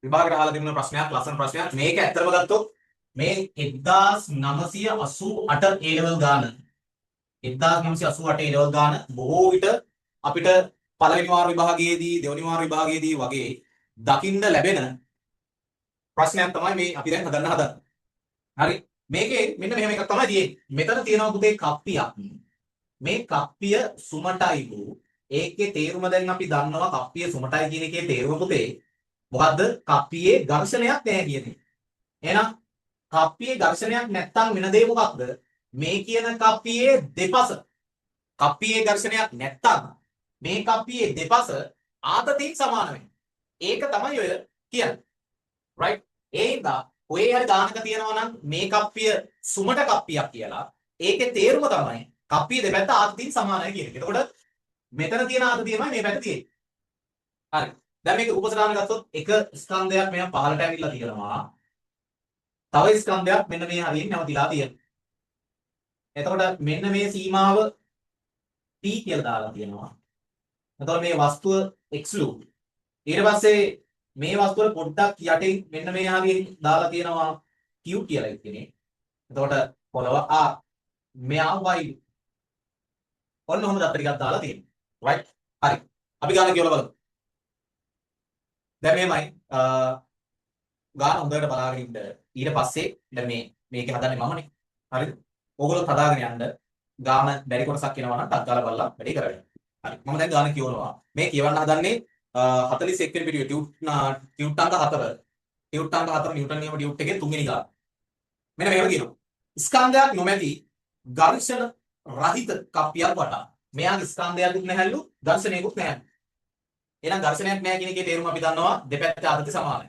විභාගයට අහලා තිබුණ ප්‍රශ්නයක්, ලස්සන ප්‍රශ්නයක්. මේක ඇත්තටම ගත්තොත් මේ 1988 A level ගාන, 1988 A level ගාන බොහෝ විට අපිට පළවෙනි වාර විභාගයේදී, දෙවෙනි වාර විභාගයේදී වගේ දකින්න ලැබෙන ප්‍රශ්නයක් තමයි මේ අපි දැන් හදන්න හදන්නේ. හරි. මේකේ මෙන්න මෙහෙම එකක් තමයි තියෙන්නේ. මෙතන තියෙනවා පුතේ කප්පියක්. මේ කප්පිය සුමටයිලු. ඒකේ තේරුම දැන් අපි දන්නවා. කප්පිය සුමටයි කියන එකේ තේරුම පුතේ මොකද්ද? කප්පියේ ඝර්ෂණයක් නැහැ කියන එක. එහෙනම් කප්පියේ ඝර්ෂණයක් නැත්තම් වෙන දේ මොකක්ද? මේ කියන කප්පියේ දෙපස, කප්පියේ ඝර්ෂණයක් නැත්තම් මේ කප්පියේ දෙපස ආතතීන් සමාන වෙනවා. ඒක තමයි ඔය කියන්නේ. රයිට්? ඒ හින්දා ඔය හරි ගානක තියෙනවා නම් මේ කප්පිය සුමට කප්පියක් කියලා, ඒකේ තේරුම තමයි කප්පිය දෙපැත්ත ආතතීන් සමානයි කියන එක. එතකොට මෙතන තියෙන ආතතියමයි මේ පැත්තේ තියෙන්නේ. හරි. දැන් මේක රූපසටහන ගත්තොත් එක ස්කන්ධයක් මෙයා පහළට ඇවිල්ලා තියෙනවා. තව ස්කන්ධයක් මෙන්න මේ හරියෙන් නැවතිලා තියෙනවා. එතකොට මෙන්න මේ සීමාව P කියලා දාලා තියෙනවා. එතකොට මේ වස්තුව x ලු. ඊට පස්සේ මේ වස්තුව පොඩ්ඩක් යටින් මෙන්න මේ හරියෙන් දාලා තියෙනවා Q කියලා එක්කෙනෙක්. එතකොට පොළව R, මෙයා Y. ඔන්න ඔහොම දත්ත ටිකක් දාලා තියෙනවා. රයිට්? හරි. අපි ගාන කියවලා බලමු. දැන් මෙහෙමයි, ගාන හොඳට බලාගෙන ඉන්න. ඊට පස්සේ දැන් මේ මේක හදන්නේ මමනේ. හරිද? ඕගොල්ලොත් හදාගෙන යන්න. ගාන බැරි කොටසක් එනවා නම් ටක් ගාලා බලලා වැඩේ කරගන්න. හරි. මම දැන් ගාන කියවනවා. මේ කියවන්න හදන්නේ 41 වෙනි පිටුවේ ටියුට් ටියුට් අංක 4. ටියුට් අංක 4, නිව්ටන් නියම ටියුට් එකේ තුන්වෙනි ගාන. මෙන්න මෙහෙම කියනවා. ස්කන්ධයක් නොමැති ඝර්ෂණ රහිත කප්පියක් වටා. මෙයාගේ ස්කන්ධයක්ත් නැහැලු, ඝර්ෂණයකුත් නැහැ. එහෙනම් ඝර්ෂණයක් නැහැ කියන එකේ තේරුම අපි දන්නවා, දෙපැත්තේ ආතති සමානයි.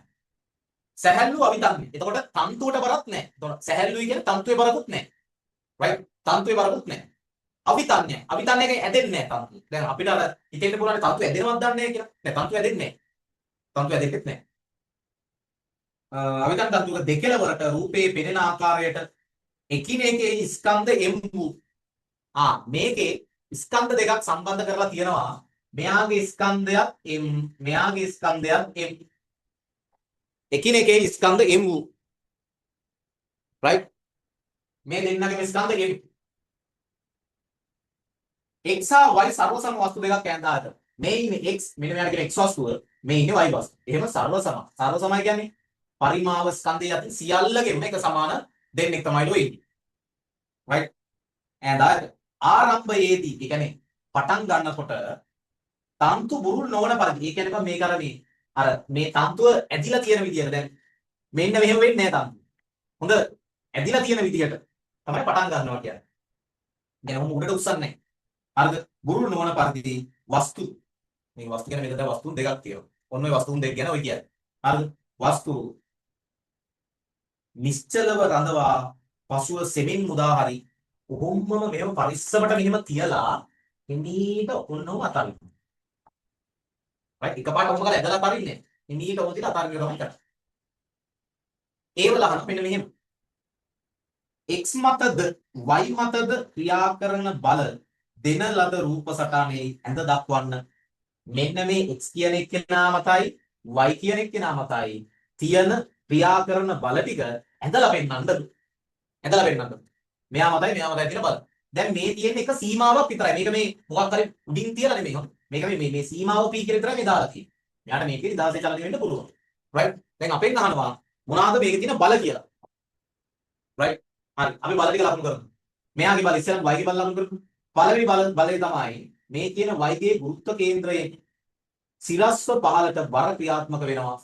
සැහැල්ලු අවිතන්නේ. එතකොට තන්තුවට බරක් නැහැ. එතකොට සැහැල්ලුයි කියන්නේ තන්තුවේ බරකුත් නැහැ. රයිට්? තන්තුවේ බරකුත් නැහැ. අවිතන්නේ. අවිතන්නේ කියන්නේ ඇදෙන්නේ නැහැ තන්තුව. දැන් අපිට අර හිතෙන්න පුළුවන් තන්තුව ඇදෙනවද දන්නේ නැහැ කියලා. නෑ, තන්තුව ඇදෙන්නේ නැහැ. තන්තුව ඇදෙන්නෙත් නැහැ. අවිතන් තන්තුවක දෙකෙලවරට රූපේ පෙනෙන ආකාරයට එකිනෙකේ ස්කන්ධ එම් වූ, ආ මේකේ ස්කන්ධ දෙකක් සම්බන්ධ කරලා තියෙනවා. මෙයාගේ ස්කන්ධයත් M, මෙයාගේ ස්කන්ධයත් M. එකිනෙකේ ස්කන්ධ M වූ, රයිට්, මේ දෙන්නගේම ස්කන්ධ M. X හා Y සර්වසම වස්තු දෙකක් ඈඳා ඇත. මේ ඉන්නේ X, මෙන්න මෙයාට කියන X වස්තුව, මේ ඉන්නේ Y වස්තුව. එහෙම සර්වසම. සර්වසමයි කියන්නේ පරිමාව ස්කන්ධය අතින් සියල්ලගෙම එක සමාන දෙන්නෙක් තමයි ලෝ ඉන්නේ. රයිට්? ඈඳා ඇත. ආරම්භයේදී, ඒ කියන්නේ පටන් ගන්නකොට, තන්තු බුරුල් නොවන පරිදි. ඒ කියන්නේ බං මේක අර මේ අර මේ තන්තුව ඇදිලා තියෙන විදියට, දැන් මෙන්න මෙහෙම වෙන්නේ නැහැ තන්තුව. හොඳ ඇදිලා තියෙන විදියට තමයි පටන් ගන්නවා කියන්නේ. දැන් ඔහොම උඩට උස්සන්නේ නැහැ. හරිද? බුරුල් නොවන පරිදි වස්තු, මේ වස්තු කියන්නේ මෙතන දැන් වස්තුන් දෙකක් තියෙනවා. ඔන්න ඔය වස්තුන් දෙක ගැන ඔය කියන්නේ. හරිද? වස්තු නිශ්චලව රඳවා පසුව සෙමින් මුදා හරි ඔහොම්මම මෙහෙම පරිස්සමට මෙහෙම තියලා හිමීට ඔන්නෝම අතාරිනවා. රයිට්, එකපාරට ඔහොම කරලා ඇදලා අතාරින්නේ නැහැ. හිමීට ඔහොම තියලා අතාරින්න තමයි කරන්නේ. ඒවල අහන මෙන්න මෙහෙම. X මතද Y මතද ක්‍රියා කරන බල දෙන ලද රූප සටහනේ ඇඳ දක්වන්න. මෙන්න මේ x කියන එක්කෙනා මතයි y කියන එක්කෙනා මතයි තියෙන ක්‍රියා කරන බල ටික ඇඳලා පෙන්නන්නද? ඇඳලා පෙන්නන්නද? මෙයා මතයි මෙයා මතයි තියෙන බල. දැන් මේ තියෙන එක සීමාවක් විතරයි. මේක මේ මොකක් හරි උඩින් තියලා නෙමෙයි. හොඳ. මේක මේ මේ සීමාව p කියලා විතරයි මේ දාලා තියෙන්නේ. මෙයාට මේකේ නිදහසේ චලනය වෙන්න පුළුවන්. රයිට්? දැන් අපෙන් අහනවා මොනවාද මේකේ තියෙන බල කියලා. රයිට්? හරි. අපි බල ටික ලකුණු කරමු. මෙයාගේ බල ඉස්සෙල්ලාම y ගේ බල ලකුණු කරමු. පළවෙනි බල බලය තමයි මේ කියන y ගේ ගුරුත්ව කේන්ද්‍රයෙන් සිරස්ව පහළට බර ක්‍රියාත්මක වෙනවා.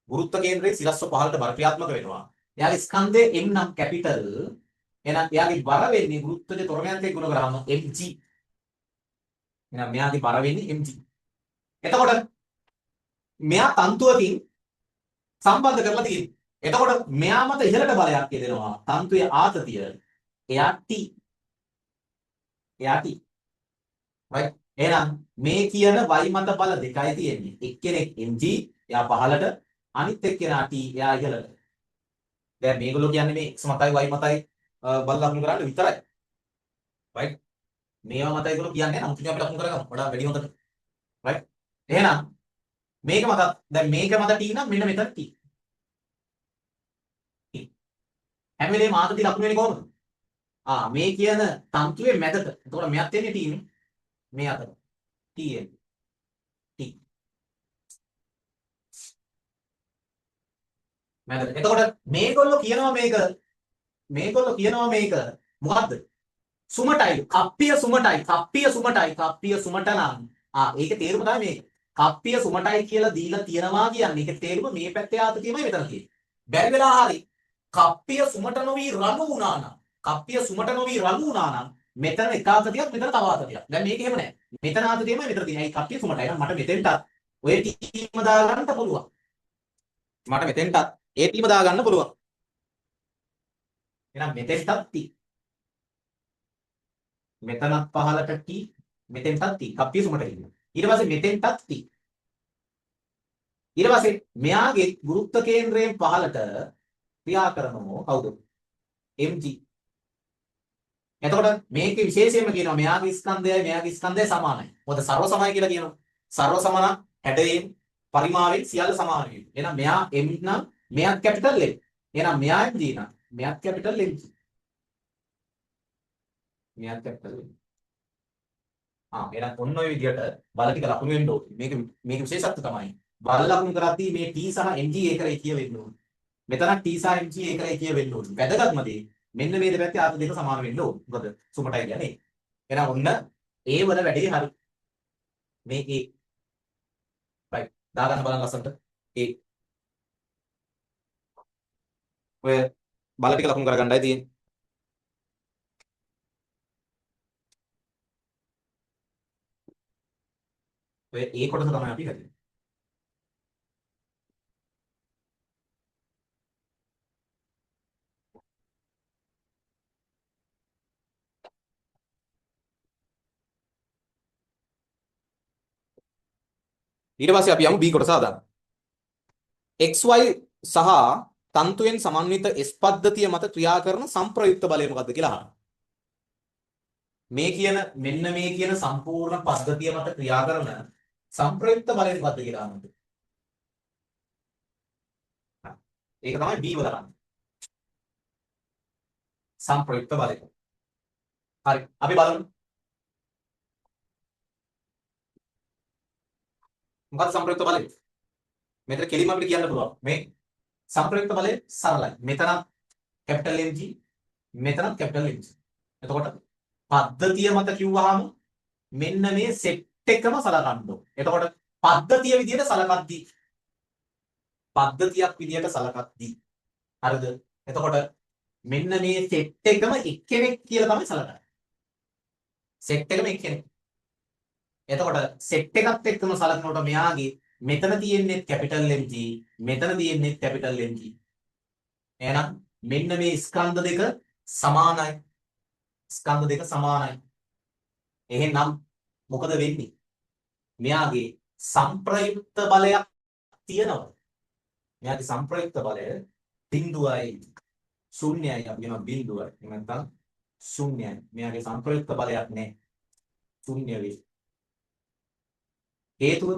ගුරුත්ව කේන්ද්‍රයේ සිරස්ව පහළට බර ක්‍රියාත්මක වෙනවා. එයාගේ ස්කන්ධය m නම් කැපිටල්. එහෙනම් එයාගේ බර වෙන්නේ ගුරුත්වජ ත්වරණයත් එක්ක ගුණ කරාම mg. එහෙනම් මෙයාගේ බර වෙන්නේ mg. එතකොට මෙයා තන්තුවකින් සම්බන්ධ කරලා තියෙනවා. එතකොට මෙයා මත ඉහළට බලයක් යෙදෙනවා. තන්තුවේ ආතතිය එයා T. එයා T. Right? එහෙනම් මේ කියන y මත බල දෙකයි තියෙන්නේ. එක්කෙනෙක් mg, එයා පහළට, අනිත් එක්කෙනා T, එයා ඉහළට. දැන් මේගොල්ලෝ කියන්නේ මේ x මතයි y මතයි බල ලකුණු කරන්න විතරයි. රයිට්? මේවා මතයි ඒගොල්ලෝ කියන්නේ නැහැ. නමුත් ඉතින් අපි ලකුණු කරගමු. වඩා වැඩි හොඳට. රයිට්? එහෙනම් මේක මතත් දැන් මේක මත T නම් මෙන්න මෙතන T. T. හැම වෙලේම ආතති ලකුණු වෙන්නේ කොහොමද? ආ මේ කියන තන්තුවේ මැදට. එතකොට මෙයත් එන්නේ T නේ. මේ අතට. T එන්නේ. T. මැදට. එතකොට මේගොල්ලෝ කියනවා මේක මේගොල්ලෝ කියනවා මේක මොකද්ද? සුමටයි. කප්පිය සුමටයි. කප්පිය සුමටයි. කප්පිය සුමට නම් ආ ඒකේ තේරුම තමයි මේක. කප්පිය සුමටයි කියලා දීලා තියනවා කියන්නේ ඒකේ තේරුම මේ පැත්තේ ආතතියමයි මෙතන තියෙන්නේ. බැරි වෙලා හරි කප්පිය සුමට නොවි රණු වුණා නම් කප්පිය සුමට නොවි රණු වුණා නම් මෙතන එක ආතතියක් මෙතන තව ආතතියක්. දැන් මේක එහෙම නෑ. මෙතන ආතතියමයි මෙතන තියෙන්නේ. ඇයි කප්පිය සුමටයි නම් මට මෙතෙන්ටත් ඔය ටීම දාගන්න පුළුවන්. මට මෙතෙන්ටත් ඒ ටීම දාගන්න පුළුවන්. එහෙනම් මෙතෙන්ටත් T. මෙතනත් පහලට T, මෙතෙන්ටත් T. කප්පිය සුමට ඉන්න. ඊට පස්සේ මෙතෙන්ටත් T. ඊට පස්සේ මෙයාගේ ගුරුත්ව කේන්ද්‍රයෙන් පහලට ක්‍රියා කරනෝ කවුද? mg. එතකොට මේකේ විශේෂයෙන්ම කියනවා මෙයාගේ ස්කන්ධයයි මෙයාගේ ස්කන්ධයයි සමානයි. මොකද සර්ව සමයි කියලා කියනවා. සර්ව සමාන හැඩයෙන් පරිමාවෙන් සියල්ල සමාන වෙනවා. එහෙනම් මෙයා m නම් මෙයාත් කැපිටල් M. එහෙනම් මෙයා mg නම් මෙයාත් කැපිටල් mg. මෙයාත් කැපිටල් M. ආ එහෙනම් ඔන්න ඔය විදිහට බල ටික ලකුණු වෙන්න ඕනේ. මේක මේක විශේෂත්වය තමයි. බල ලකුණු කරද්දී මේ T සහ mg ඒකරේ කියවෙන්න ඕනේ. මෙතන T සහ mg ඒකරේ කියවෙන්න ඕනේ. වැදගත්ම දේ මෙන්න මේ දෙපැත්තේ ආත දෙක සමාන වෙන්න ඕනේ. මොකද සුමටයි කියන්නේ. එහෙනම් ඔන්න ඒ වල වැඩේ හරි. මේ ඒ රයිට් දාගන්න බලන්න ලස්සනට. ඒ ඔය බල ටික ලකුණු කරගන්නයි තියෙන්නේ. ඔය ඒ කොටස තමයි අපි හදන්නේ. ඊට පස්සේ අපි යමු B කොටස හදන්න. XY සහ තන්තුවෙන් සමන්විත S පද්ධතිය මත ක්‍රියා කරන සංප්‍රයුක්ත බලය මොකද්ද කියලා අහනවා. මේ කියන මෙන්න මේ කියන සම්පූර්ණ පද්ධතිය මත ක්‍රියා කරන සංප්‍රයුක්ත බලය මොකද්ද කියලා අහනවා. ඒක තමයි B වල අහන්නේ. සංප්‍රයුක්ත බලය. හරි අපි බලමු. මොකක්ද සංප්‍රයුක්ත බලය? මෙතන කෙලින්ම අපිට කියන්න පුළුවන්. මේ සංප්‍රයුක්ත බලය සරලයි. මෙතනත් කැපිටල් MG මෙතනත් කැපිටල් MG. එතකොට පද්ධතිය මත කිව්වහම මෙන්න මේ සෙට් එකම සලකන්න ඕන. එතකොට පද්ධතිය විදියට සලකද්දී පද්ධතියක් විදියට සලකද්දී හරිද? එතකොට මෙන්න මේ සෙට් එකම එක්කෙනෙක් කියලා තමයි සලකන්නේ. සෙට් එකම එක්කෙනෙක්. එතකොට සෙට් එකත් එක්කම සලකනකොට මෙයාගේ මෙතන තියෙන්නේ කැපිටල් MG මෙතන තියෙන්නේ කැපිටල් MG. එහෙනම් මෙන්න මේ ස්කන්ධ දෙක සමානයි. ස්කන්ධ දෙක සමානයි. එහෙනම් මොකද වෙන්නේ? මෙයාගේ සංප්‍රයුක්ත බලයක් තියෙනවා. මෙයාගේ සංප්‍රයුක්ත බලය බිඳුවයි ශූන්‍යයි අපි කියනවා බිඳුවයි. එහෙම නැත්නම් ශූන්‍යයි. මෙයාගේ සංප්‍රයුක්ත බලයක් නෑ. ශූන්‍ය වේ. හේතුව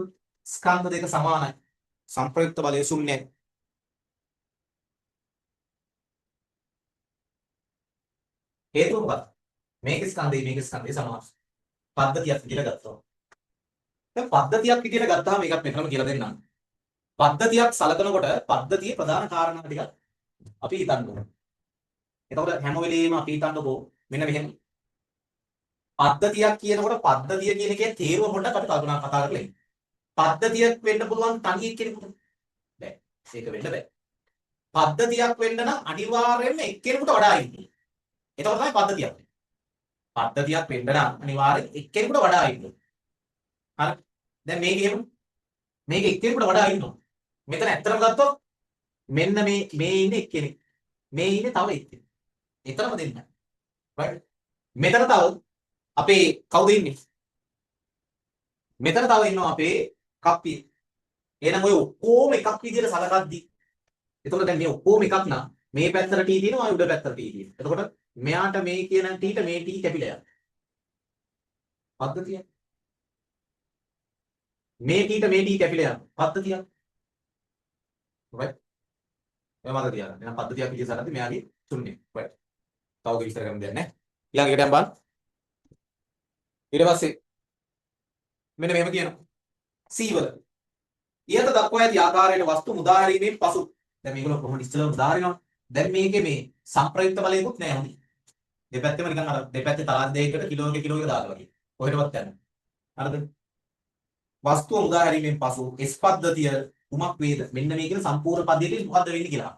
ස්කන්ධ දෙක සමානයි. සංප්‍රයුක්ත බලය ශූන්‍යයි. හේතුව මොකක්ද? මේක ස්කන්ධය මේක ස්කන්ධය සමානයි. පද්ධතියක් විදිහට ගත්තා. දැන් පද්ධතියක් විදිහට ගත්තාම මේකත් මෙතනම කියලා දෙන්නම්. පද්ධතියක් සලකනකොට පද්ධතියේ ප්‍රධාන කාරණා ටිකක් අපි හිතන්න ඕනේ. එතකොට හැම වෙලෙම අපි හිතන්නකෝ මෙන්න මෙහෙම. පද්ධතියක් කියනකොට පද්ධතිය කියන එකේ තේරුම පොඩ්ඩක් අපි කල්පනා කතා කරලා ඉන්න. පද්ධතියක් වෙන්න පුළුවන් තනි එක්කෙනෙකුට බෑ. ඒක වෙන්න බෑ. පද්ධතියක් වෙන්න නම් අනිවාර්යයෙන්ම එක්කෙනෙකුට වඩා ඉන්න. එතකොට තමයි පද්ධතියක් වෙන්නේ. පද්ධතියක් වෙන්න නම් අනිවාර්යෙන් එක්කෙනෙකුට වඩා ඉන්න. හරි. දැන් මේක එහෙම මේක එක්කෙනෙකුට වඩා ඉන්නවා. මෙතන ඇත්තටම ගත්තොත් මෙන්න මේ මේ ඉන්නේ එක්කෙනෙක්. මේ ඉන්නේ තව එක්කෙනෙක්. එතරම් දෙන්න. රයිට්. මෙතන තව අපේ කවුද ඉන්නේ? මෙතන තව ඉන්නවා අපේ කප්පිය. එහෙනම් ඔය ඔක්කොම එකක් විදියට සලකද්දි එතකොට දැන් මේ ඔක්කොම එකක් නම් මේ පැත්තට T තියෙනවා ආයි උඩ පැත්තට T තියෙනවා. එතකොට මෙයාට මේ කියන T ට මේ T කැපිලා යනවා. පද්ධතිය. මේ T ට මේ T කැපිලා යනවා. පද්ධතියක්. Right. ඔය මතක තියාගන්න. එහෙනම් පද්ධතියක් විදිහට සරද්දි මෙයාගේ ශූන්‍යයි. Right. තව ඔක විස්තර කරන්න දෙයක් නැහැ. ඊළඟ එකට යන්න බලන්න. ඊට පස්සේ මෙන්න මෙහෙම කියනවා. C වල ඉහත දක්වා ඇති ආකාරයට වස්තු මුදා හැරීමෙන් පසු දැන් මේගොල්ලෝ කොහොමද ඉස්සෙල්ලාම මුදා හරිනවනේ. දැන් මේකේ මේ සම්ප්‍රයුක්ත බලයකුත් නෑ හොඳයි. දෙපැත්තෙම නිකන් අර දෙපැත්තේ තරස් දෙකකට කිලෝ එක කිලෝ එක දාලා වගේ. කොහෙටවත් යන්නේ. හරිද? වස්තුව මුදා හැරීමෙන් පසු S පද්ධතිය කුමක් වේද? මෙන්න මේ කියන සම්පූර්ණ පද්ධතිය මොකද්ද වෙන්නේ කියලා.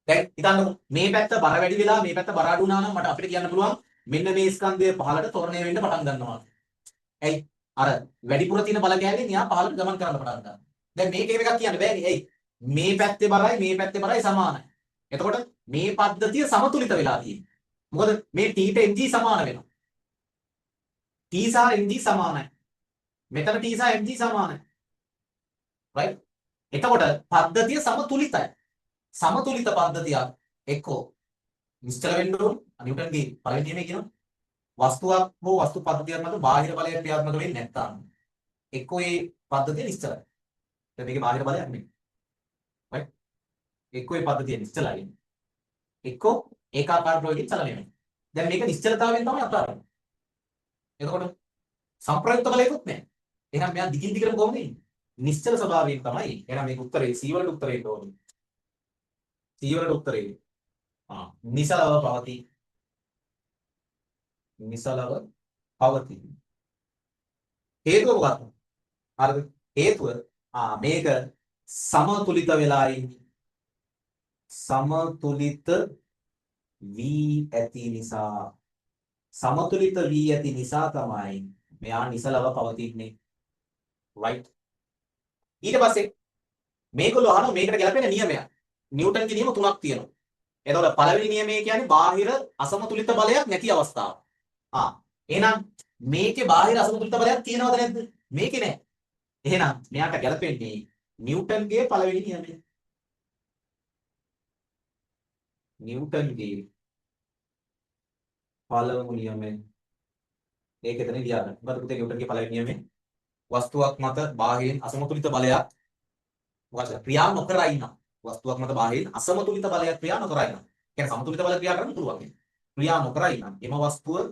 දැන් හිතන්නකෝ මේ පැත්ත බර වැඩි වෙලා මේ පැත්ත බර අඩු වුණා නම් මට අපිට කියන්න පුළුවන් මෙන්න මේ ස්කන්ධය පහළට ත්වරණය වෙන්න පටන් ගන්නවා. ඇයි? අර වැඩිපුර තියෙන බල කෑල්ලෙන් එයා පහළට ගමන් කරන්න පටන් ගන්නවා. දැන් මේක එහෙම එකක් කියන්න බෑනේ. ඇයි? මේ පැත්තේ බරයි මේ පැත්තේ බරයි සමානයි. එතකොට මේ පද්ධතිය සමතුලිත වෙලා තියෙන්නේ. මොකද මේ T ට mg සමාන වෙනවා. T සහ mg සමානයි. මෙතන T සහ mg සමානයි. Right? එතකොට පද්ධතිය සමතුලිතයි. සමතුලිත පද්ධතියක් එක්කෝ නිශ්චල වෙන්න ඕන. නිව්ටන්ගේ පළවෙනි නියමය කියනවා. වස්තුවක් හෝ වස්තු පද්ධතියක් මත බාහිර බලයක් ක්‍රියාත්මක වෙන්නේ නැත්නම් එක්කෝ ඒ පද්ධතිය නිශ්චලයි. දැන් මේකේ බාහිර බලයක් නෙමෙයි. Right? එක්කෝ ඒ පද්ධතිය නිශ්චලයි. එක්කෝ ඒකාකාර ප්‍රවේගයෙන් චලනය වෙනවා. දැන් මේක නිශ්චලතාවයෙන් තමයි අතාරින්නේ. එතකොට සම්ප්‍රයුක්ත බලයකුත් නැහැ. එහෙනම් මෙයා දිගින් දිගටම කොහොමද ඉන්නේ? නිශ්චල ස්වභාවයෙන් තමයි. එහෙනම් මේක උත්තරේ C වලට උත්තරේ එන්න ඕනේ. C වලට උත්තරේ. ආ නිසලව පවතී. නිසලව පවතී. හේතුව මොකක්ද? හරිද? හේතුව මේක සමතුලිත වෙලා ඉන්නේ. සමතුලිත වී ඇති නිසා. සමතුලිත වී ඇති නිසා තමයි මෙයා නිසලව පවතින්නේ. Right. ඊට පස්සේ මේගොල්ලෝ අහනවා මේකට ගැලපෙන නියමයක්. නිව්ටන්ගේ නියම තුනක් තියෙනවා. එතකොට පළවෙනි නියමය කියන්නේ බාහිර අසමතුලිත බලයක් නැති අවස්ථාව. එහෙනම් මේකේ බාහිර අසමතුලිත බලයක් තියෙනවද නැද්ද? මේකේ නෑ. එහෙනම් මෙයාට ගැලපෙන්නේ නිව්ටන්ගේ පළවෙනි නියමය. නිව්ටන්ගේ පළමු නියමය. ඒක එතන ලියා ගන්න. මොකද පුතේ නිව්ටන්ගේ පළවෙනි නියමය? වස්තුවක් මත බාහිරින් අසමතුලිත බලයක් මොකද ක්‍රියා නොකර ඉන්නවා. වස්තුවක් මත බාහිරින් අසමතුලිත බලයක් ක්‍රියා නොකර ඉන්නවා. කියන්නේ සමතුලිත බල ක්‍රියා කරන්න පුළුවන්. ක්‍රියා නොකර ඉන්නම් එම වස්තුව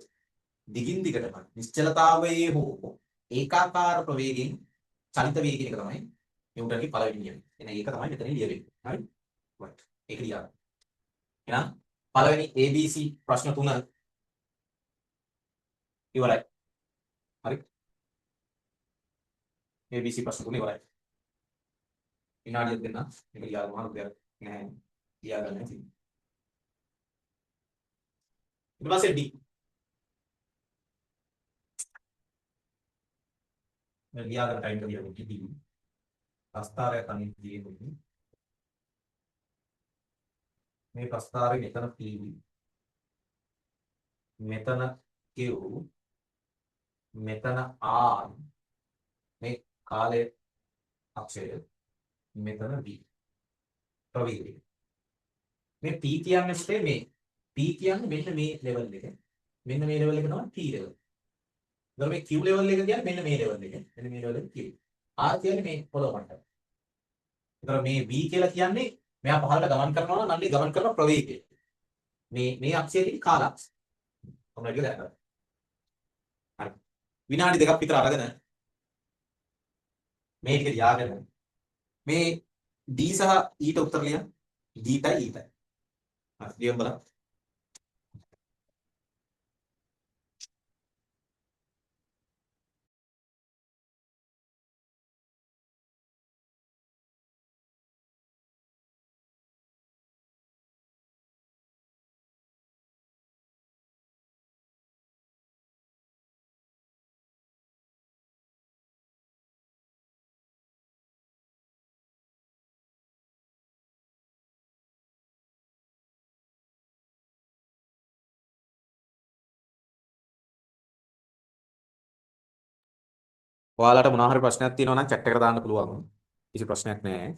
දිගින් දිගටම නිශ්චලතාවයේ හෝ ඒකාකාර ප්‍රවේගයෙන් චලිත වේ කියන එක තමයි නිව්ටන්ගේ පළවෙනි නියමය. එහෙනම් ඒක තමයි මෙතන ලියවෙන්නේ. හරි? රයිට්. ඒක ලියා ගන්න. එහෙනම් පළවෙනි ABC ප්‍රශ්න තුන ඉවරයි. හරි? ABC ප්‍රශ්න තුන ඉවරයි. විනාඩියක් දෙන්න. මේක ලියා ගන්න අමාරු දෙයක් නෑ. ලියා ගන්න ඇති. ඊට පස්සේ D. මේ ලියා ගන්න ටයිම් එක ලියමු. D. ප්‍රස්තාරය තනින් තියෙන්නේ. මේ ප්‍රස්තාරය මෙතන P මෙතන Q මෙතන R මේ කාලය අක්ෂය මෙතන V ප්‍රවේගය. මේ P කියන්නේ පුතේ මේ P කියන්නේ මෙන්න මේ ලෙවල් එක. මෙන්න මේ ලෙවල් එක තමයි P level. එතකොට මේ Q level එක කියන්නේ මෙන්න මේ ලෙවල් එක. මෙන්න මේ ලෙවල් එක Q. R කියන්නේ මේ පොළොව මට්ටම. එතකොට මේ V කියලා කියන්නේ මෙයා පහළට ගමන් කරනවා නම් අන්නේ ගමන් කරන ප්‍රවේගය. මේ මේ අක්ෂයේ තියෙන කාල අක්ෂය. ඔන්න ඒක දැනගන්න. හරි. විනාඩි දෙකක් විතර අරගෙන මේ ටික ලියාගෙන මේ D සහ E ට උත්තර ලියන්න. D ටයි E ටයි. හරි ලියමු බලන්න. ඔයාලට මොනවා හරි ප්‍රශ්නයක් තියෙනවා නම් චැට් එකට දාන්න පුළුවන්. කිසි ප්‍රශ්නයක් නෑ.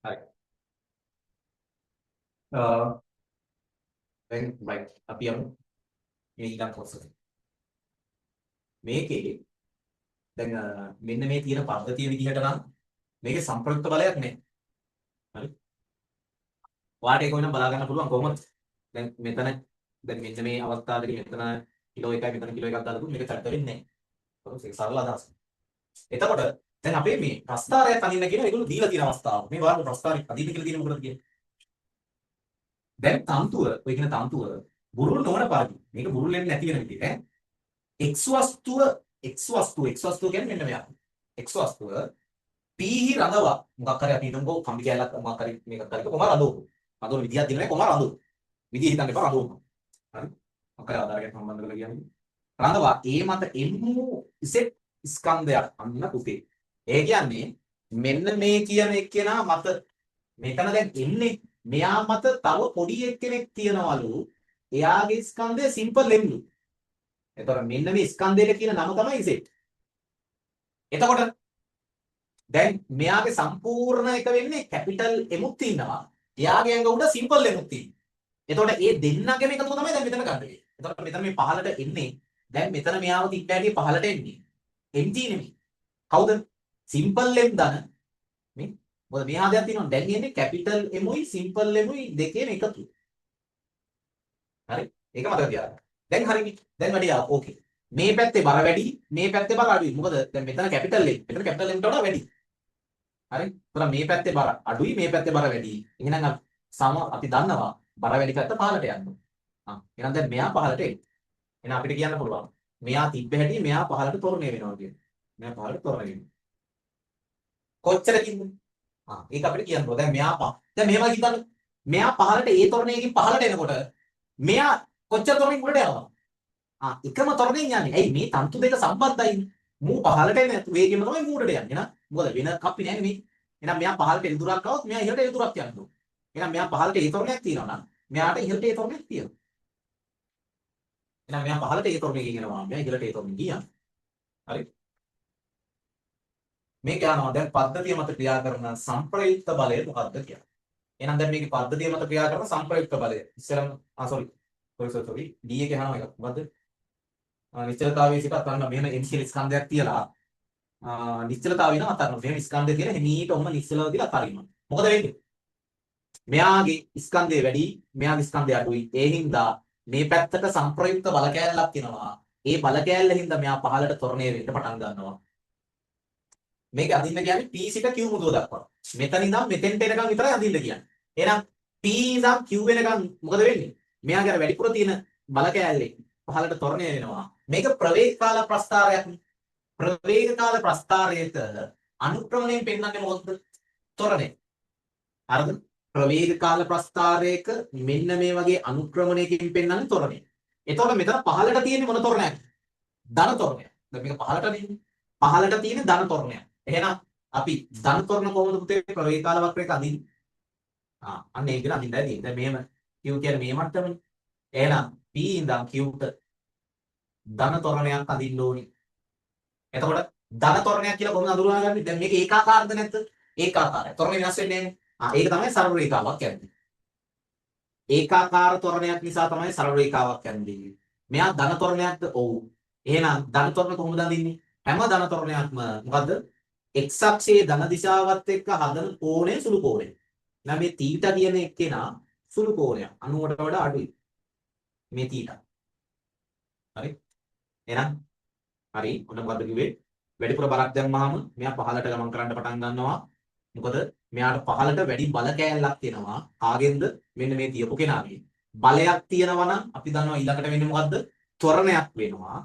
හරි. දැන් රයිට්, අපි යමු මේ ඊළඟ කොටසට. මේකේ දැන් මෙන්න මේ තියෙන පද්ධතිය විදිහට නම් මේකේ සම්ප්‍රයුක්ත බලයක් නෑ. හරි. ඔයාලට ඒක වෙනම් බලා ගන්න පුළුවන් කොහොමද? දැන් මෙතන දැන් මෙන්න මේ අවස්ථාවේදී මෙතන කිලෝ 1යි මෙතන කිලෝ 1ක් දාලා දුන්නොත් මේක චලිත වෙන්නේ නෑ. කොහොමද ඒක සරල අදහස. එතකොට දැන් අපේ මේ ප්‍රස්ථාරයක් අඳින්න කියන ඒගොල්ලෝ දීලා තියෙන අවස්ථාව. මේ බලන්න ප්‍රස්ථාරයක් අඳින්න කියලා තියෙන මොකටද කියන්නේ? දැන් තන්තුව, ඔය කියන තන්තුව බුරුල් නොවන පරිදි, මේක බුරුල් වෙන්නේ නැති වෙන විදිහට ඈ, x වස්තුව, x වස්තුව, x වස්තුව කියන්නේ මෙන්න මෙයා. X වස්තුව P හි රඳවා මොකක් හරි අපි හිතමුකෝ කම්බි කෑල්ලක් මොකක් හරි මේකක් හරි කොහොම රඳවමු. රඳවන විදියක් දෙන්න නෑ, කොහොම රඳවමු. විදිය හිතන්න එපා, රඳවමු. හරි. මොකක් හරි ආධාරයක් සම්බන්ධ කරලා කියන්නේ. රඳවා ඒ මත M වූ Z ස්කන්ධයක්, අන්න පුතේ. ඒ කියන්නේ මෙන්න මේ කියන එක්කෙනා මත මෙතන දැන් එන්නේ මෙයා මත තව පොඩි එක්කෙනෙක් තියනවලු. එයාගේ ස්කන්ධය සිම්පල් M ලු. එතකොට මෙන්න මේ ස්කන්ධයට කියන නම තමයි Z. එතකොට දැන් මෙයාගේ සම්පූර්ණ එක වෙන්නේ කැපිටල් M උත් ඉන්නවා. එයාගේ ඇඟ උඩ සිම්පල් M උත් ඉන්නවා. එතකොට ඒ දෙන්නගේම එකතුව තමයි දැන් මෙතන ගන්න වෙන්නේ. එතකොට මෙතන මේ පහලට එන්නේ, දැන් මෙතන මෙයාව තිබ්බ හැටි පහලට එන්නේ mg නෙමෙයි. කවුද? සිම්පල් M ධන මේ. මොකද මෙහා දෙයක් තියෙනවා. දැන් එන්නේ කැපිටල් M උයි සිම්පල් M උයි දෙකේම එකතුව. හරි? ඒක මතක තියාගන්න. දැන් හරිනේ. දැන් වැඩි ආවා. ඕකේ. මේ පැත්තේ බර වැඩි, මේ පැත්තේ බර අඩුයි. මොකද දැන් මෙතන කැපිටල් M, මෙතන කැපිටල් M ට වඩා වැඩි. හරි? එතකොට මේ පැත්තේ බර අඩුයි, මේ පැත්තේ බර වැඩි. එහෙනම් අපි සම අපි දන්නවා බර වැඩි පැත්ත පහළට යන්න. ආ, එහෙනම් දැන් මෙයා පහළට එන්න. එහෙනම් අපිට කියන්න පුළුවන් මෙයා තිබ්බ හැටි මෙයා පහළට ත්වරණය වෙනවා කියලා. මෙයා පහළට ත්වරණය වෙනවා. කොච්චරකින්ද? ආ, ඒක අපිට කියන්න පුළුවන්. දැන් මෙයා පහ. දැන් මෙහෙම හිතන්න. මෙයා පහළට ඒ ත්වරණයකින් පහළට එනකොට මෙයා කොච්චර ත්වරණයකින් උඩට යනවද? ආ, එකම ත්වරණයෙන් යන්නේ. ඇයි මේ තන්තු දෙක සම්බන්ධයි. මූ පහළට එන වේගෙම තමයි මූ උඩට යන්නේ නා. මොකද වෙන කප්පි නෑනේ මේ. එහෙනම් මෙයා පහළට එළිදුරක් આવොත් මෙයා ඉහළට එළිදුරක් යන්න ඕන. එහෙනම් මෙයා පහළට ඒ ත්වරණයක් තියෙනවා නම් මෙයාට ඉහළට ඒ ත්වරණයක් තියෙනවා. එහෙනම් මෙයා පහළට ඒ ත්වරණයකින් එනවා, මෙයා ඉහළට ඒ ත්වරණයකින් යනවා. හරි. මේක යනවා දැන් පද්ධතිය මත ක්‍රියා කරන සම්ප්‍රයුක්ත බලය මොකක්ද කියලා. එහෙනම් දැන් මේකේ පද්ධතිය මත ක්‍රියා කරන සම්ප්‍රයුක්ත බලය ඉස්සරම, ආ, sorry sorry sorry sorry, D එකේ අහනවා එකක්. මොකද්ද? නිශ්චලතාවයේ සිට අත්හරිනවා. මෙහෙම M කියලා ස්කන්ධයක් තියලා නිශ්චලතාවය නම් අත්හරිනවා. මෙහෙම ස්කන්ධය තියලා හිමීට ඔහම නිශ්චලව තියලා අත්හරිනවා. මොකද වෙන්නේ? මෙයාගේ ස්කන්ධය වැඩි, මෙයාගේ ස්කන්ධය අඩුයි. ඒ හින්දා මේ පැත්තට සම්ප්‍රයුක්ත බල කෑල්ලක් එනවා. ඒ බල කෑල්ල හින්දා මෙයා පහළට ත්වරණය වෙන්න පටන් ගන්නවා. මේක අඳින්න කියන්නේ P සිට Q මුදුව දක්වා. මෙතන ඉඳන් මෙතෙන්ට එනකන් විතරයි අඳින්න කියන්නේ. එහෙනම් P ඉඳන් Q වෙනකන් මොකද වෙන්නේ? මෙයාගේ අර වැඩිපුර තියෙන බල කෑල්ලේ පහළට ත්වරණය වෙනවා. මේක ප්‍රවේග කාල ප්‍රස්ථාරයක් නේ. ප්‍රවේග කාල ප්‍රස්ථාරයක අනුක්‍රමණයෙන් පෙන්වන්නේ මොකද්ද? ත්වරණය. හරිද? ප්‍රවේග කාල ප්‍රස්ථාරයක මෙන්න මේ වගේ අනුක්‍රමණයකින් පෙන්වන්නේ ත්වරණය. එතකොට මෙතන පහළට තියෙන්නේ මොන ත්වරණයක්ද? ධන ත්වරණයක්. දැන් මේක පහළට නෙන්නේ. පහළට තියෙන්නේ ධන ත්වරණයක්. එහෙනම් අපි ධන ත්වරණ කොහොමද පුතේ ප්‍රවේග කාල වක්‍රයක අඳින්නේ? ආ, අන්න ඒ විදිහට අඳින්නයි තියෙන්නේ. දැන් මෙහෙම Q කියන්නේ මේ මට්ටමනේ. එහෙනම් P ඉඳන් Q ට ධන ත්වරණයක් අඳින්න ඕනි. එතකොට ධන ත්වරණයක් කියලා කොහොමද අඳුරගන්නේ? දැන් මේක ඒකාකාරද නැද්ද? ඒකාකාරයි. ත්වරණය වෙනස් වෙන්නේ නැහැ. ආ, ඒක තමයි සරල රේඛාවක් කියන්නේ. ඒකාකාර ත්වරණයක් නිසා තමයි සරල රේඛාවක් කියන්නේ. මෙයා ධන ත්වරණයක්ද? ඔව්. එහෙනම් ධන ත්වරණ කොහොමද අඳින්නේ? හැම ධන ත්වරණයක්ම මොකද්ද? X අක්ෂයේ ධන දිශාවත් එක්ක හදන කෝණය සුළු කෝණය. එහෙනම් මේ තීටා කියන එක්කෙනා සුළු කෝණයක්. 90ට වඩා අඩුයි. මේ තීටා. හරි? එහෙනම් හරි, ඔන්න මොකද්ද කිව්වේ? වැඩිපුර බරක් දැම්මහම මෙයා පහළට ගමන් කරන්න පටන් ගන්නවා. මොකද මෙයාට පහළට වැඩි බල කෑල්ලක් තියෙනවා. කාගෙන්ද? මෙන්න මේ තියපු කෙනාගේ. බලයක් තියෙනවා නම් අපි දන්නවා ඊළඟට වෙන්නේ මොකද්ද? ත්වරණයක් වෙනවා.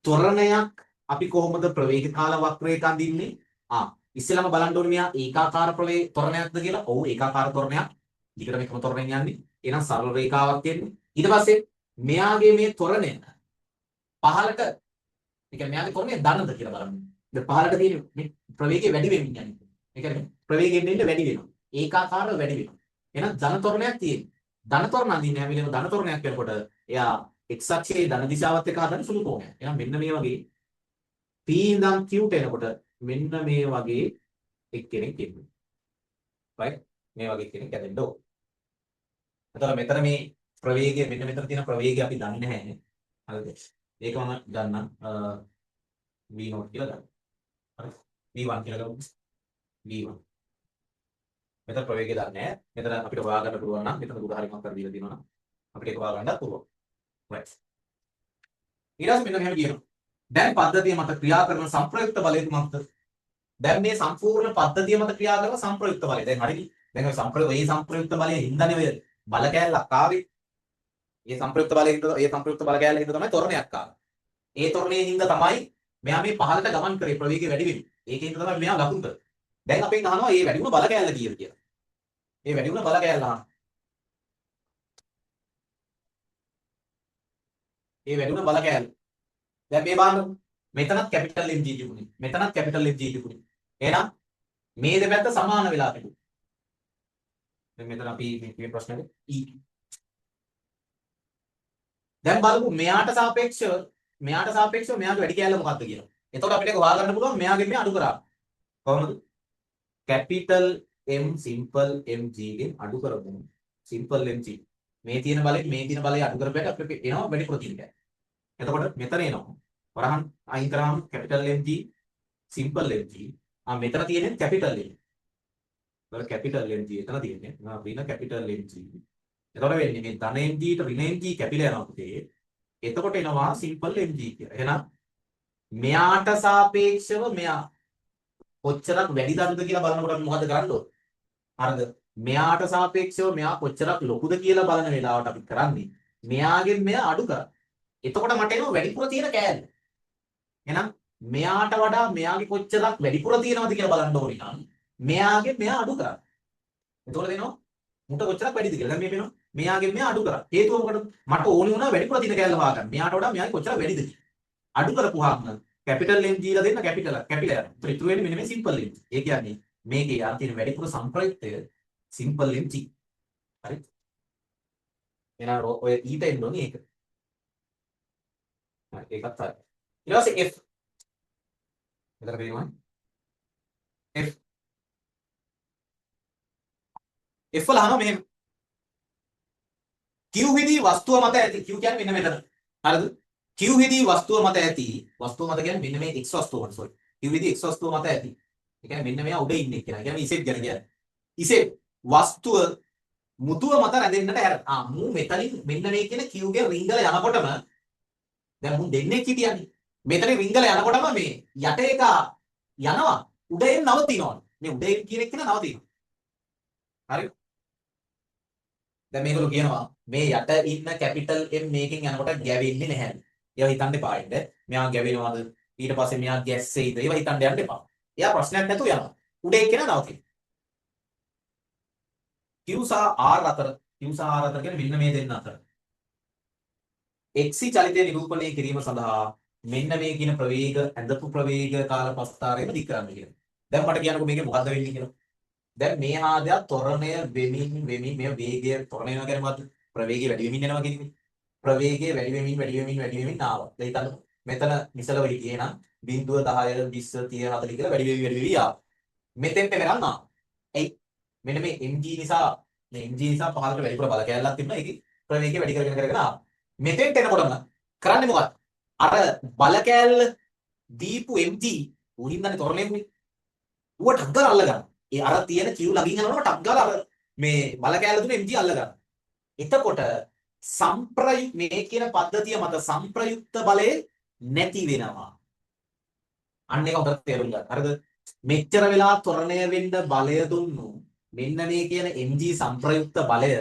ත්වරණයක් අපි කොහොමද ප්‍රවේග කාල වක්‍රයක අඳින්නේ? ආ, ඉස්සෙල්ලාම බලන්න ඕනේ මෙයා ඒකාකාර ප්‍රවේග ත්වරණයක්ද කියලා. ඔව්, ඒකාකාර ත්වරණයක්. දිගටම එකම ත්වරණයෙන් යන්නේ. එහෙනම් සරල රේඛාවක් තියෙන්නේ. ඊට පස්සේ මෙයාගේ මේ ත්වරණය පහළට, ඒ කියන්නේ මෙයාගේ ත්වරණය ධනද කියලා බලන්න. දැන් පහළට තියෙන මේ ප්‍රවේගය වැඩි වෙමින් යන්නේ. ඒ කියන්නේ ප්‍රවේගයෙන් එන්න වැඩි වෙනවා. ඒකාකාරව වැඩි වෙනවා. එහෙනම් ධන ත්වරණයක් තියෙනවා. ධන ත්වරණ අඳින්නේ හැම වෙලේම ධන ත්වරණයක් වෙනකොට එයා x අක්ෂයේ ධන දිශාවත් එක්ක හදන සුළු කෝණයක්. එහෙනම් මෙන්න මේ වගේ P ඉඳන් Q ට එනකොට මෙන්න මේ වගේ එක්කෙනෙක් එන්නේ. Right, මේ වගේ කෙනෙක් ඇදෙන්න ඕන. එතකොට මෙතන මේ ප්‍රවේගය, මෙන්න මෙතන තියෙන ප්‍රවේගය අපි දන්නේ නැහැ. හරිද? ඒක මම ගන්නම් V0 කියලා ගන්න. හරි. V1 කියලා ගමු. V1. මෙතන ප්‍රවේගය දන්නේ නැහැ. මෙතන අපිට හොයාගන්න පුළුවන් නම් මෙතන දුර හරි මොකක් හරි දීලා තියෙනවා නම් අපිට ඒක හොයාගන්නත් පුළුවන්. Right. ඊට පස්සේ මෙන්න මෙහෙම කියනවා. දැන් පද්ධතිය මත ක්‍රියා කරන සංප්‍රයුක්ත බලය කුමක්ද? දැන් මේ සම්පූර්ණ පද්ධතිය මත ක්‍රියා කරන සංප්‍රයුක්ත බලය. දැන් හරිනේ. දැන් ඔය සංප්‍රයුක්ත ඒ සංප්‍රයුක්ත බලය හින්දානේ ඔය බල කෑල්ලක් ආවේ. ඒ සංප්‍රයුක්ත බලය හින්දා, ඒ සංප්‍රයුක්ත බල කෑල්ල හින්දා තමයි තොරණයක් ආවේ. ඒ තොරණයේ හින්දා තමයි මෙයා මේ පහළට ගමන් කරේ ප්‍රවේගය වැඩි වෙමින්. ඒකෙන් තමයි මෙයා ලකුණු කරේ. දැන් අපෙන් අහනවා මේ වැඩි වුණ බල කෑල්ල කීයද කියලා. මේ වැඩි වුණ බල කෑල්ල අහනවා. මේ වැඩි වුණ බල කෑල්ල. දැන් මේ බලන්න, මෙතනත් කැපිටල් MG තිබුණේ. මෙතනත් කැපිටල් MG තිබුණේ. එහෙනම් මේ දෙපැත්ත සමාන වෙලා තිබුණා. දැන් මෙතන අපි මේ ප්‍රශ්නෙට E. දැන් බලමු මෙයාට සාපේක්ෂව, මෙයාට සාපේක්ෂව මෙයාගේ වැඩි කෑල්ල මොකක්ද කියලා. එතකොට අපිට ඒක හොයාගන්න පුළුවන් මෙයාගෙන් මෙයා අඩු කරා. කොහොමද? කැපිටල් M simple mg ගෙන් අඩු කරමු. Simple mg. මේ තියෙන බලයෙන් මේ තියෙන බලය අඩු කරපුවට අපිට එනවා වැඩි ප්‍රතිලකයක්. එතකොට මෙතන එනවා. වරහන් අයින් කරාම කැපිටල් mg simple mg. ආ මෙතන තියෙන්නේ කැපිටල් M. එතකොට කැපිටල් mg එතන තියෙන්නේ. ආ ඍණ කැපිටල් mg. එතකොට වෙන්නේ මේ ධන mg ට ඍණ mg කැපිලා යනවා පුතේ. එතකොට එනවා සිම්පල් mg කියලා. එහෙනම් මෙයාට සාපේක්ෂව මෙයා කොච්චරක් වැඩිද අඩුද කියලා බලනකොට අපි මොකද කරන්න ඕන? හරිද? මෙයාට සාපේක්ෂව මෙයා කොච්චරක් ලොකුද කියලා බලන වෙලාවට අපි කරන්නේ මෙයාගෙන් මෙයා අඩු කරා. එතකොට මට එනවා වැඩිපුර තියෙන කෑල්ල. එහෙනම් මෙයාට වඩා මෙයාගේ කොච්චරක් වැඩිපුර තියෙනවද කියලා බලන්න ඕනි නම් මෙයාගෙන් මෙයා අඩු කරා. එතකොට දෙනවා මුට කොච්චරක් වැඩිද කියලා. දැන් මේ පේනවා මෙයාගෙන් මෙයා අඩු කරා. හේතුව මොකටද? මට ඕනි වුණා වැඩිපුර තියෙන කෑල්ල හොයාගන්න. මෙයාට වඩා මෙයාගේ කොච්චරක් වැඩිද කියලා. අඩු කරපුවාම කැපිටල් M දීලා දෙන්න කැපිටල් කැපිලා යනවා. ඒතර ඉතුරු වෙන්නේ මෙන්න මේ සිම්පල් M. ඒ කියන්නේ මේකේ අර තියෙන වැඩිපුර සංප්‍රයුක්තය සිම්පල් MG. හරි? එහෙනම් ඔය ඊට එන්න ඕනේ ඒක. හරි, ඒකත් හරි. ඊට පස්සේ F. මෙතන පේනවා F. F වල අහනවා මෙහෙම. Q හිදී වස්තුව මත ඇති. Q කියන්නේ මෙන්න මෙතන. හරිද? Q හිදී වස්තුව මත ඇති. වස්තුව මත කියන්නේ මෙන්න මේ X වස්තුව මත, සෝරි. Q හිදී X වස්තුව මත ඇති. ඒ කියන්නේ මෙන්න මෙයා උඩ ඉන්නේ කියලා. ඒ කියන්නේ ඉසෙට් ගැන කියන්නේ. ඉසෙට් වස්තුව මුතුව මත රැඳෙන්නට හැර. ආ මූ මෙතනින් මෙන්න මේ කියන Q ගේ රිංගල යනකොටම දැන් මුන් දෙන්නෙක් හිටියනේ. මෙතනින් රිංගල යනකොටම මේ යට එක යනවා. උඩ එන්න නවතිනවා. මේ උඩ එන්න කියන එක නවතිනවා. හරි? දැන් මේගොල්ලෝ කියනවා මේ යට ඉන්න කැපිටල් M මේකෙන් යනකොට ගැවෙන්නේ නැහැ. ඒවා හිතන්න එපා ඉන්න. මෙයා ගැවෙනවද? ඊට පස්සේ මෙයා ගැස්සෙයිද? ඒවා හිතන්න යන්න එපා. එයා ප්‍රශ්නයක් නැතුව යනවා. උඩ එක්කෙනා නවතිනවා. Q සහ R අතර, Q සහ R අතර කියන්නේ මෙන්න මේ දෙන්න අතර. X චලිතය නිරූපණය කිරීම සඳහා මෙන්න මේ කියන ප්‍රවේග ඇඳපු ප්‍රවේග කාල ප්‍රස්ථාරයම දික් කරන්න කියලා. දැන් මට කියන්නකෝ මේකේ මොකද්ද වෙන්නේ කියලා. දැන් මේ ආදයක් ත්වරණය වෙමින් වෙමින් මේ වේගය ත්වරණය වෙනවා කියන්නේ මොකද්ද? ප්‍රවේගය වැඩි වෙමින් යනවා කියන්නේ. ප්‍රවේගය වැඩි වෙමින් වැඩි වෙමින් වැඩි වෙමින් ආවා. දැන් හිතන්නකෝ මෙතන නිසලව හිටියේ නම් 0 10 20 30 40 කියලා වැඩි වෙවි වැඩි වෙවි ආවා. මෙතෙන්ට වෙනකන් ආවා. ඇයි? මෙන්න මේ mg නිසා, මේ mg නිසා පහළට වැඩිපුර බල කෑල්ලක් තිබුණා. ඒකේ ප්‍රවේගය වැඩි කරගෙන කරගෙන ආවා. මෙතෙන්ට එනකොටම කරන්නේ මොකක්ද? අර බල කෑල්ල දීපු mg ඌ හින්දානේ ත්වරණය වුනේ. ඌව ටක් ගාලා අල්ල ගන්න. ඒ අර තියෙන Q ළඟින් යනකොට ටක් ගාලා අර මේ බල කෑල්ල දුන්න mg අල්ල ගන්න. එතකොට මේ කියන පද්ධතිය මත සංප්‍රයුක්ත බලය නැති වෙනවා. අන්න ඒක හොඳට තේරුම් ගන්න. හරිද? මෙච්චර වෙලා ත්වරණය වෙන්න බලය දුන්නු මෙන්න මේ කියන mg සංප්‍රයුක්ත බලය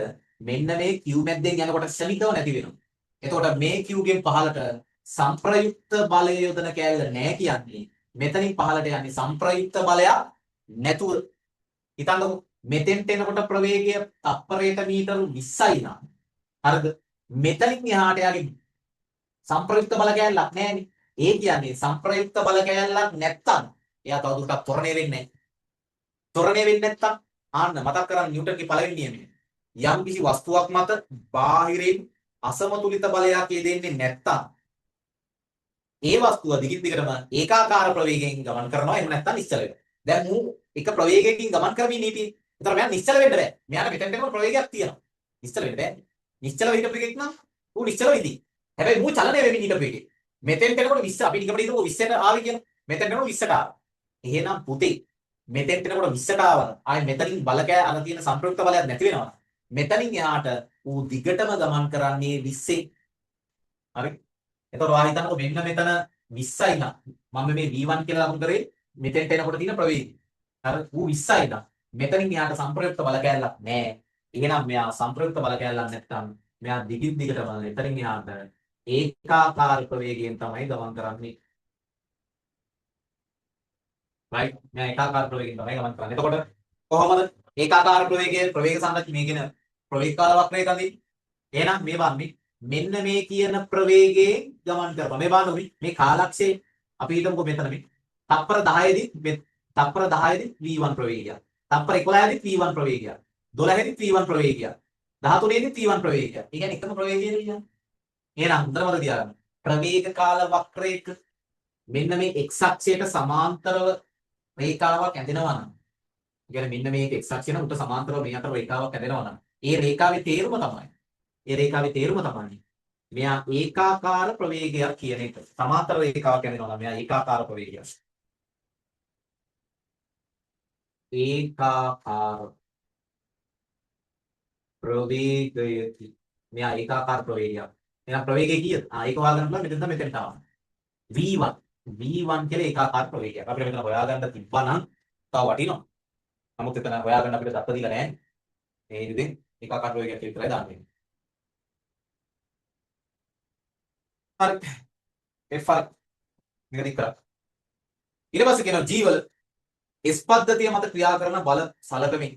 මෙන්න මේ Q මැද්දෙන් යනකොට ක්ෂණිකව නැති වෙනවා. එතකොට මේ Q ගෙන් පහළට සංප්‍රයුක්ත බලය යොදන කෑල්ල නෑ කියන්නේ මෙතනින් පහළට යන්නේ සංප්‍රයුක්ත බලයක් නැතුව. හිතන්නකෝ මෙතෙන්ට එනකොට ප්‍රවේගය තප්පරයට මීටර 20යි නම්, හරිද? මෙතනින් එහාට යාගේ සංප්‍රයුක්ත බල කෑල්ලක් නෑනේ. ඒ කියන්නේ සංප්‍රයුක්ත බල කෑල්ලක් නැත්තම් එයා තවදුරටත් ත්වරණය වෙන්නේ නෑ. ත්වරණය වෙන්නේ නැත්තම් ආන්න මතක් කරගන්න නිව්ටන්ගේ පළවෙනි නියමය. යම් කිසි වස්තුවක් මත බාහිරින් අසමතුලිත බලයක් යෙදෙන්නේ නැත්තම් ඒ වස්තුව දිගින් දිගටම ඒකාකාර ප්‍රවේගයෙන් ගමන් කරනවා, එහෙම නැත්තම් නිශ්චල වෙනවා. දැන් මූ එක ප්‍රවේගයකින් ගමන් කරමින් හිටියේ. එතකොට මෙයා නිශ්චල වෙන්න බෑ. මෙයාට මෙතෙන්ට එනකොට ප්‍රවේගයක් තියෙනවා. නිශ්චල වෙන්න බෑ. නිශ්චලව හිටපු එකෙක් නම් ඌ නිශ්චලව ඉදී. හැබැයි මූ චලනය වෙමින් හිටපු එකෙක්. මෙතෙන්ට එනකොට 20 අපි නිකමට හිතමුකෝ 20ට ආවේ කියලා. මෙතෙන්ට එනකොට 20ට ආවා. එහෙනම් පුතේ මෙතෙන්ට එනකොට 20ට ආවම ආයේ මෙතනින් බලකෑ අර තියෙන සම්ප්‍රයුක්ත බලයක් නැති වෙනවා. මෙතනින් එහාට ඌ දිගටම ගමන් කරන්නේ 20. හරි? එතකොට ඔයා හිතන්නකෝ මෙන්න මෙතන 20යි නම් මම මේ V1 කියලා ලකුණු කරේ මෙතෙන්ට එනකොට තියෙන ප්‍රවේගය. හරි? ඌ 20යි නම් මෙතනින් එහාට සම්ප්‍රයුක්ත බල කෑල්ලක් නෑ. එහෙනම් මෙයා සම්ප්‍රයුක්ත බල කෑල්ලක් නැත්තම් මෙයා දිගින් දිගටම එතනින් එහාට ඒකාකාර ප්‍රවේගයෙන් තමයි ගමන් කරන්නේ. රයිට්? මෙයා ඒකාකාර ප්‍රවේගයෙන් තමයි ගමන් කරන්නේ. එතකොට කොහොමද ඒකාකාර ප්‍රවේගය ප්‍රවේග සංරචන මේ කියන ප්‍රවේග කාල වක්‍රය කඳි. එහෙනම් මේ බලන්නේ මෙන්න මේ කියන ප්‍රවේගයෙන් ගමන් කරනවා. මේ බලන්න මේ කාලක්ෂේ අපි හිතමුකෝ මෙතන මේ තප්පර 10 දී මේ තප්පර 10 දී V1 ප්‍රවේගය. තප්පර 11 දී V1 ප්‍රවේගය. 12 දී V1 ප්‍රවේගය. 13 දී V1 ප්‍රවේගය. ඒ කියන්නේ එකම ප්‍රවේගය නෙවෙයි යන්නේ. එහෙනම් හොඳට මතක තියාගන්න. ප්‍රවේග කාල වක්‍රයක මෙන්න මේ x අක්ෂයට සමාන්තරව රේඛාවක් ඇඳෙනවා නම්, ඒ කියන්නේ මෙන්න මේක x අක්ෂය නම් උට සමාන්තරව මේ අතර රේඛාවක් ඇඳෙනවා නම්, ඒ රේඛාවේ තේරුම තමයි. ඒ රේඛාවේ තේරුම තමයි මෙයා ඒකාකාර ප්‍රවේගයක් කියන එක. සමාන්තර රේඛාවක් ඇඳෙනවා නම් මෙයා ඒකාකාර ප්‍රවේගයක්. ඒකාකාර ප්‍රවේගයකි. මෙයා ඒකාකාර ප්‍රවේගයක්. එහෙනම් ප්‍රවේගය කීයද? ආ ඒක හොයාගන්න පුළුවන් මෙතෙන් මෙතෙන්ට ආවම. V1 V1 කියලා ඒකාකාර ප්‍රවේගයක්. අපිට මෙතන හොයාගන්න තිබ්බා නම් තව වටිනවා. නමුත් එතන හොයාගන්න අපිට දත්ත දීලා නැහැ. මේ ඉතින් ඒකාකාර ප්‍රවේගයක් විතරයි දාන්නේ. හරි. F හරි. මේක දික් කරා. ඊට පස්සේ කියනවා G වල S පද්ධතිය මත ක්‍රියා කරන බල සලකමින්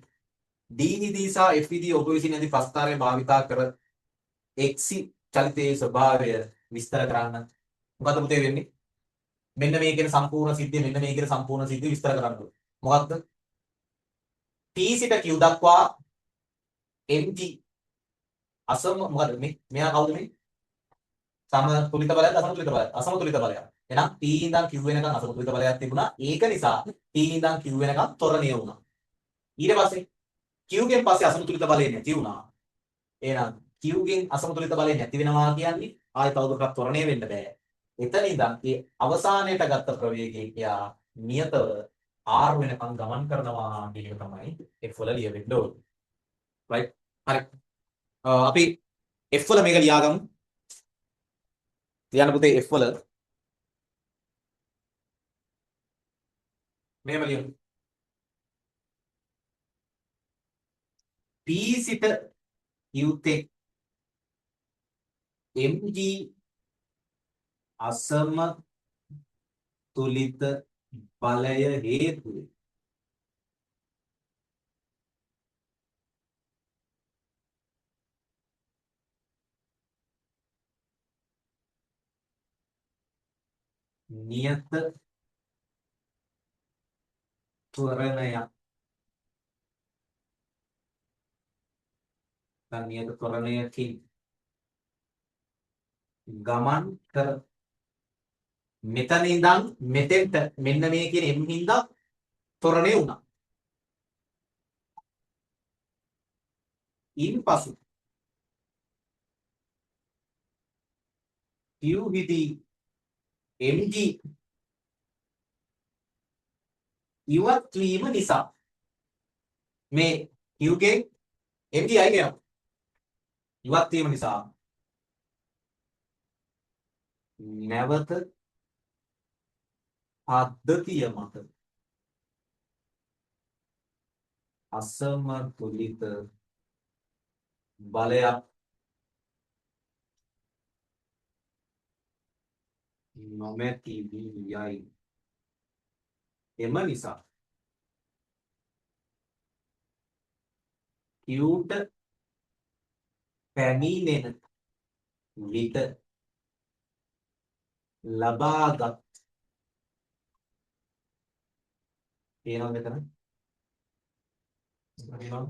D හිදී සහ F හිදී ඔබ විසින් ඇති ප්‍රස්ථාරය භාවිතා කර X චලිතයේ ස්වභාවය විස්තර කරන්න. මොකද්ද පුතේ වෙන්නේ? මෙන්න මේ කියන සම්පූර්ණ සිද්ධිය මෙන්න මේ කියන සම්පූර්ණ සිද්ධිය විස්තර කරන්න ඕනේ. මොකද්ද? T සිට Q දක්වා mg අසම මොකද්ද මේ? මෙයා කවුද මේ? සමතුලිත බලයක්ද අසමතුලිත බලයක්ද? අසමතුලිත බලයක්. එහෙනම් T ඉඳන් Q වෙනකන් අසමතුලිත බලයක් තිබුණා. ඒක නිසා T ඉඳන් Q වෙනකන් ත්වරණය වුණා. ඊට පස්සේ Q ගෙන් පස්සේ අසමතුලිත බලය නැති වුණා. එහෙනම් Q ගෙන් අසමතුලිත බලය නැති වෙනවා කියන්නේ ආයෙ තවදුරටත් ත්වරණය වෙන්න බෑ. එතන ඉඳන් ඒ අවසානයට ගත්ත ප්‍රවේගයෙන් එයා නියතව R වෙනකන් ගමන් කරනවා කියන එක තමයි F වල ලියවෙන්න ඕනේ. රයිට්? හරි. අපි F වල මේක ලියාගමු. ලියන්න පුතේ F වල මෙහෙම ලියමු. P සිට Q තෙක් mg අසමතුලිත බලය හේතුවෙන් නියත ත්වරණයක් නැත්නම් නියත ත්වරණයකින් ගමන් කර මෙතන ඉඳන් මෙතෙන්ට මෙන්න මේ කියන m හින්දා ත්වරණය වුණා. ඉන්පසු Q හිදී mg ඉවත් වීම නිසා මේ Q ගෙන් mg අයින් වෙනවා. ඉවත් වීම නිසා නැවත පද්ධතිය මත අසමතුලිත බලයක් නොමැති වී යයි. එම නිසා Qට පැමිණෙන විට ලබාගත් පේනවද මෙතන? පේනවද?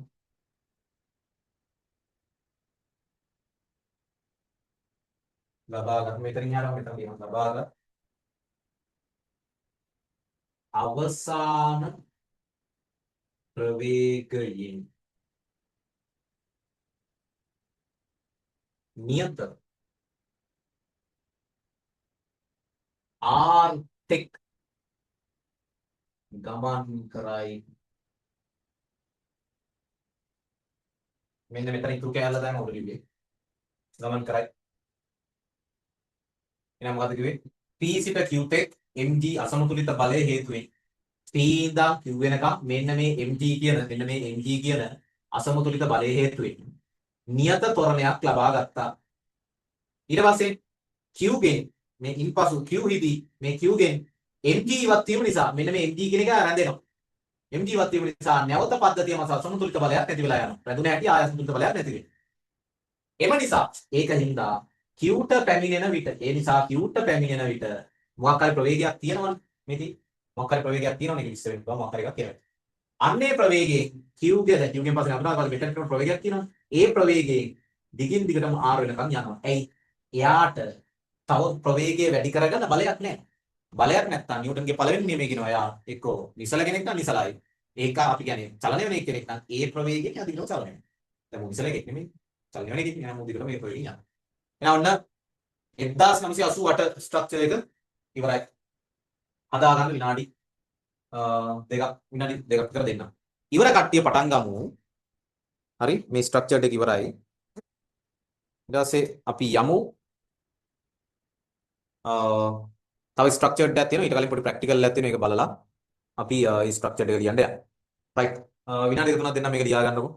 ලබාගත් මෙතනින් යනවා මෙතන තියෙනවා ලබාගත් අවසාන ප්‍රවේගයෙන් නියත R තෙක් ගමන් කරයි. මෙන්න මෙතන ඉතුරු කෑල්ල දැන් ඔබ ලිව්වේ. ගමන් කරයි. එහෙනම් මොකද්ද කිව්වේ? P සිට Q තෙක් mg අසමතුලිත බලය හේතුවෙන් P ඉඳන් Q වෙනකම් මෙන්න මේ mg කියන මෙන්න මේ mg කියන අසමතුලිත බලය හේතුවෙන් නියත ත්වරණයක් ලබා ගත්තා. ඊට පස්සේ Q ගෙන් මේ ඉන්පසු Q හිදී මේ Q ගෙන් mg ඉවත් වීම නිසා මෙන්න මේ mg කියන එක රැඳෙනවා. mg ඉවත් වීම නිසා නැවත පද්ධතිය මත අසමතුලිත බලයක් නැති වෙලා යනවා. රැඳුන හැටි ආය අසමතුලිත බලයක් නැති වෙනවා. එම නිසා ඒක හින්දා Q ට පැමිණෙන විට, ඒ නිසා Q ට පැමිණෙන විට මොකක් හරි ප්‍රවේගයක් තියෙනවනේ. මේ තියෙන්නේ මොකක් හරි ප්‍රවේගයක් තියෙනවනේ. ඒක ඉස්සර වෙන්න පුළුවන් මොකක් හරි එකක් කියලා. අන්නේ ප්‍රවේගයෙන් Q ගේ දැන් Q ගෙන් පස්සේ අපිට අර මෙතන ප්‍රවේගයක් තියෙනවනේ. ඒ ප්‍රවේගයෙන් දිගින් දිගටම R වෙනකන් යනවා. ඇයි? එයාට තව ප්‍රවේගය වැඩි කරගන්න බලයක් නැහැ. බලයක් නැත්තම් නිව්ටන්ගේ පළවෙනි නියමය කියනවා එයා එක්කෝ නිසල කෙනෙක් නම් නිසලයි. ඒක අපි කියන්නේ චලනය වෙන කෙනෙක් නම් ඒ ප්‍රවේගයෙන් එයා දිගටම චලනය වෙනවා. දැන් මො නිසල එකෙක් නෙමෙයි. චලනය වෙන එකෙක් නෑ, මො දිගටම මේ ප්‍රවේගයෙන් යනවා. එහෙනම් ඔන්න 1988 ස්ට්‍රක්චර් එක ඉවරයි. හදාගන්න විනාඩි දෙකක් විනාඩි දෙකක් විතර දෙන්න. ඉවර කට්ටිය පටන් ගමු. හරි, මේ ස්ට්‍රක්චර් එක ඉවරයි. ඊට පස්සේ අපි යමු තව ස්ට්‍රක්චර් එකක් තියෙනවා. ඊට කලින් පොඩි ප්‍රැක්ටිකල් එකක් තියෙනවා. ඒක බලලා අපි ඒ ස්ට්‍රක්චර් එක ලියන්න යමු. රයිට්. විනාඩි දෙක තුනක් දෙන්නම් මේක ලියා ගන්නකො.